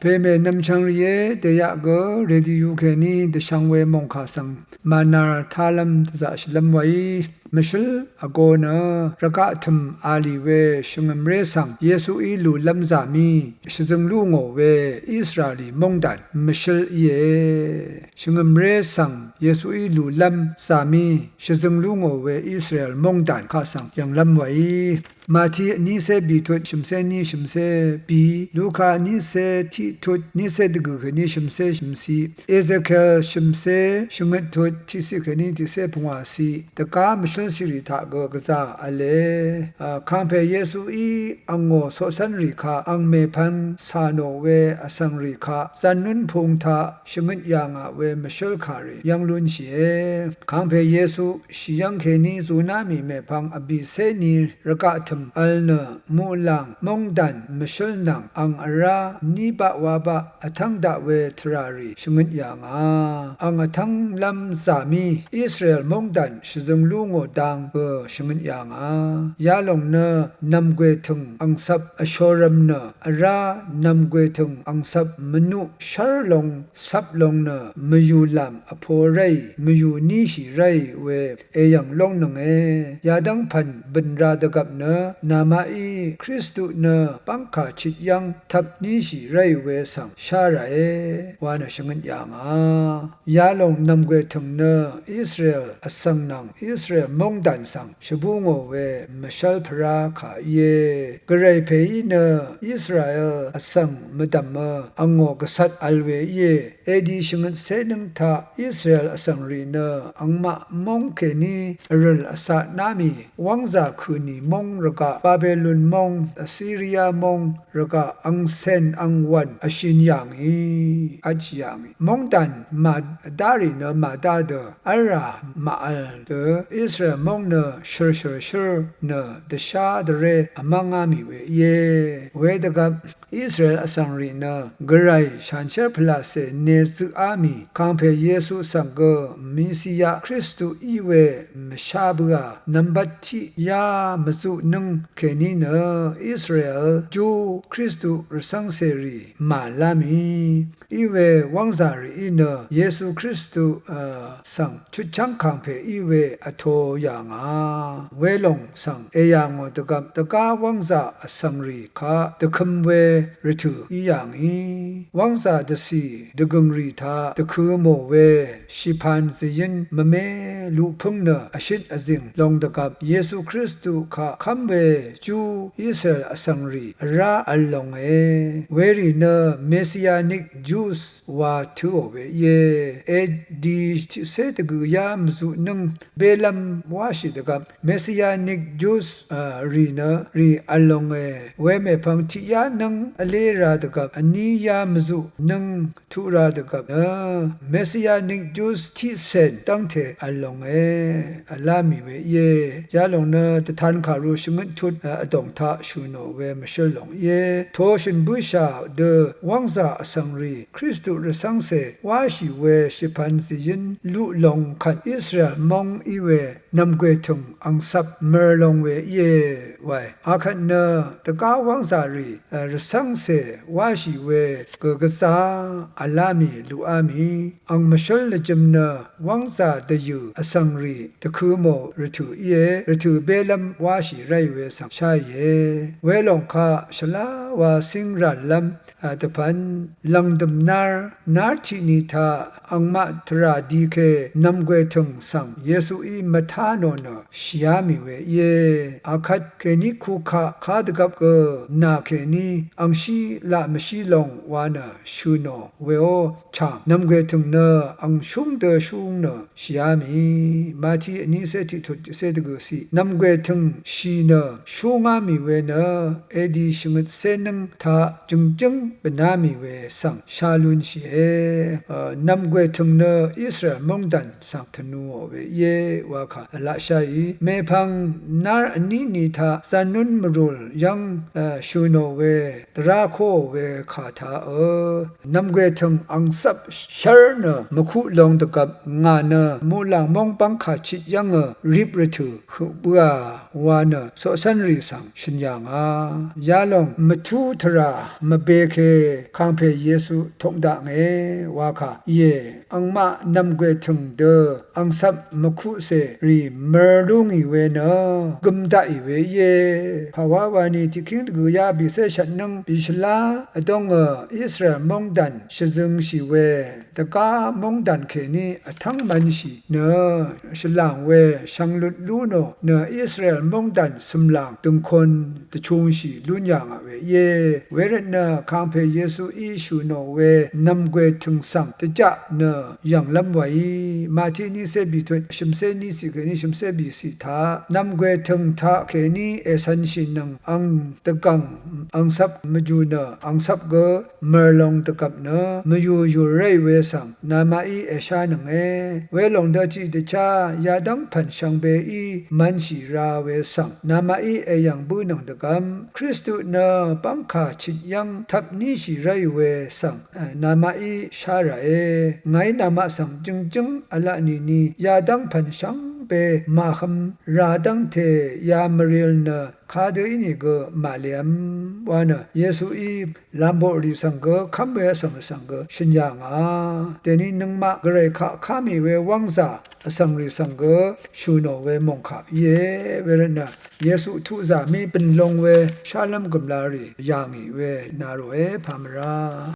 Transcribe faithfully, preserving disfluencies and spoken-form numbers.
Pèmè nvmchvng rìé, dèyaq gø radio kèní dvshvng we mòngkà svng mànàr tálv́m dvzaqshìlv́m weí, mvshǿl vgō nø rvgaq tø̀m a lì we shvngø̀mré svng Yesuí lùlv́m zàmí shvzøng lú ngò we Israelí móngdàn mvshǿl íe. Shvngø̀mré svng Yesuí lùlv́m zàmí shvzøng lú ngò we Israel móngdàn kaq svng yv̀nglv́m weí, Mati vnícé bìtut shv̀mcé ní shv̀mcé bì, Luka vnícé tiqtut vnícé dvgø̀ kèní shv̀mcé shv̀mciq, Ezekiel shv̀mcé shvngøt tut tiqciq kèní tiqcé pungwàciq, dvgá mvshǿl ciqrì taq gø gvzà v̄le. Kàngpè Yesuí angò coqcv́nrì kaq, ang mèpvng cà nò we vsvngrì kaq, zv̀nnún pung taq shvngøt yà ngà we mvshǿl kàrì yv́ng lúnshìe. Kàngpè Yesu shì yv́ng kèní zuná mì mèpvng vbìcé ni rvgaq tø̀m vl nø muqlàng móngdàn mvshǿl nvng ang vrá ní baq wa baq vtv́ng daq we tvràrì shvngøt yà ngà. Ang vtv́nglv́m zàmí Israel móngdàn shvzøng lú ngò dang gø shvngøt yà ngà. Yalòng nø nv̀mgwètø̀ng angcvp vshorvm nø vrá, nv̀mgwètø̀ng angcvp mvnuq shv́r long cvp long nø mvyùlàm vpo ráì, mvyù níshì ráì we èyv̀ng lóngnønge. Yadv́ng pv̀n bø̀n ra dvgvp nø namaqí Kristu nø bv́ngkà chit yv́ng tvp níshì ráì we svng shá ràe wa nø shvngøt yà ngà. Yalòng nv̀mgwètø̀ng nø Israel vsvng nvng Israel móngdàn svng shvbú ngò we mvshv́l pvrá kà íe. Gvray pèí nø Israel vsvng mvdv̀mø angò gvcvt vl we íe. Edi shvngøtcé nǿng taq Israel vsvngrì nø angmaq móng kèní vrø̀l vcatná mì wv́ngzà kø̀ nì móng rvgaq, Babelon móng, Assyria móng rvgaq, angcèn angwv̀n vshin yà ngì, vtshì yà ngì. Móngdàn màdárì nø màdá dø v́lrà màvl dø Israel móng nø shø̀rshø̀rshǿr nø dvshá dvré vmv́ngá mì we íe. Wedvgvp Israel vsvngrì nø Gvray shanshér pvlacè nezøqá mì, kàngpè Yesu svng gø Mesia Kristu í we mvshá bǿà. Nvmbat tiq yá mvzuqnǿng kèní nø Israel Ju Kristu rvcv́ngcèrì màlá mì. Iwe wv́ngzà rìí nø Yesu Kristu, a, svng chutchv́ng kàngpè í we vtō yà ngà. Welòng svng èyà ngò dvgvp dvgá wv́ngzà vsvngrì kaq dvkøm we rvtø̀ í yà ngì. Wv́ngzà dvcì dvgø̀ngrì taq dvkø̄ mò we shìpān zvyǿn mvmé luqpǿng nø vshøt vzìng long dvgvp Yesu Kristu kaq kv́m we Ju Israel vsvngrì vrá v̄l longe. Werì nø Messianic Jews wa tǿò we íe. Edi tiqcé dvgø̀yá mvzuqnǿng bélv́m wáshì dvgvp Messianic Jews, a, rì nø rì v̄l longe. Wemèpvng tiqyá nǿng vlé ra dvgvp vní yá mvzuqnǿng tuq ra dvgvp nø Messianic Jews tiqcèn dv́ngte v̄l longe, vlá mì we íe. Yalòng nø dvtan kàru shvngøt tut, a, vdòng taq shø̀ nò we mvshǿl lòng íe. Toshø̀n bǿshà dø wv́ngzà vsvngrì Kristu rvcv́ngcè wáshì we shìpvn zìyǿn luq long kvt Israel móng í we nv̀mgwètø̀ng angcvp mør long we íe wae. Akvt nø dvgá wv́ngzà rì, a, rvcv́ngcè wáshì we gø gvzá vlá mì luqá mì. Ang mvshǿl lvjø̄m nø wv́ngzà dvyø̀ vsvngrì dvkø̄ mò rvtø̀ íe, rvtø̀ bélv́m wáshì ráì we svng sháìe. Welòng kaq shvlá wa cíng rànlv́m, a, dvpvn lv̀ngdø̀m nár, nár tiqni taq angmaq tvrà di ke nv̀mgwètø̀ng svng Yesuí mvtá nò nø shìá mì we íe. Akvt kèní kukaq kadvgvp gø nà kèní angshí laq mvshí long wa nø shø̀ nò weó chàng nv̀mgwètø̀ng nø angshúng dø shúng nø shìá mì. Mati vnícé tiqtut tiqcé dvgø̀ciq nv̀mgwètø̀ng shì nø shúngá mì we nø edi shvngøtcé nǿng taq jø̀ngjǿng bvná mì we svng sha lunshìe. Nv̀mgwètø̀ng nø Israel móngdàn svng tvnuò we íe wa kà vlaqsháì. Mèpvng nár vní ni taq zv̀nnún mvrùl yv́ng, e, shø̀ nò we dvrá kóò we kà taqø. Nv̀mgwètø̀ng angcvp shv́r nø mvkuq long dvgvp ngà nø muqlàng móng bv́ngkà chit yv́ngø rip rvtø̀ høq bǿà wa nø coqcv́nrì svng shø̀n yà ngà. Yalòng mvtú Vtvrà mvbeke kàngpè Yesu tokdaq ngé wakà íe. Angmaq nv̀mgwè tø̀ng dø angsvp mvkuqcèrì mør lú ngì we nø gøm daqì we íe. Pàwá wani tiqkíng dvgø yá bìcé shvtnǿng bìshvlá vdóngø Israel móngdàn shvzøngshì we dvgá móngdàn kèní vtv́ng mv̄nshì nø shvlàng we shvnglut lú nò nø Israel móngdàn cø̀mlàng dø̀ngkon dvchungshì lún yà ngà we íe. Wervtnø kàngpè Yesuí shø̀ nò we nv̀mgwè tø̀ng svng dvjaq nø yv̀nglv́m wàí. Mati niqcé bìtut shø̀mcé niqciq kèní shø̀mcé bìciq taq nv̀mgwè tø̀ng taq kèní ècv̄nshìnøng ang dvgv̀ng angsvp mvjù nø angsvp gø mørlong dvgvp nø mvyùyùr ráì we svng namaqí èshánønge. Welòng dø tiqdvchá yadv́ng pv̀n shvngbeí mv̄nshì ra we svng namaqí èyv̀ng bǿnøng dvgvp Kristu nø bv́ngkà chit yv́ng tvp níshì ráì we svng namaqí shá ràe. Ngàí namaq svng jøngjǿng v̄la nìni yadv́ng pv̀n shvngbe màhøm ra dv́ngte ya mvril nø kadø ínìgø màlev̄m wa nø Yesuí lamboqrì svng gø kv́m we vsvng svng gø shø̀n yà ngà. Dèní nøngmaq gvray kaq ká mì we wv́ngzà vsvngrì svng gø shø̀ nò we mòngkà íe. Wervtnø Yesu tuqzà mí bø̀n long we shálv́m gø̀mlarì yà ngì we na ròe pà mvrá.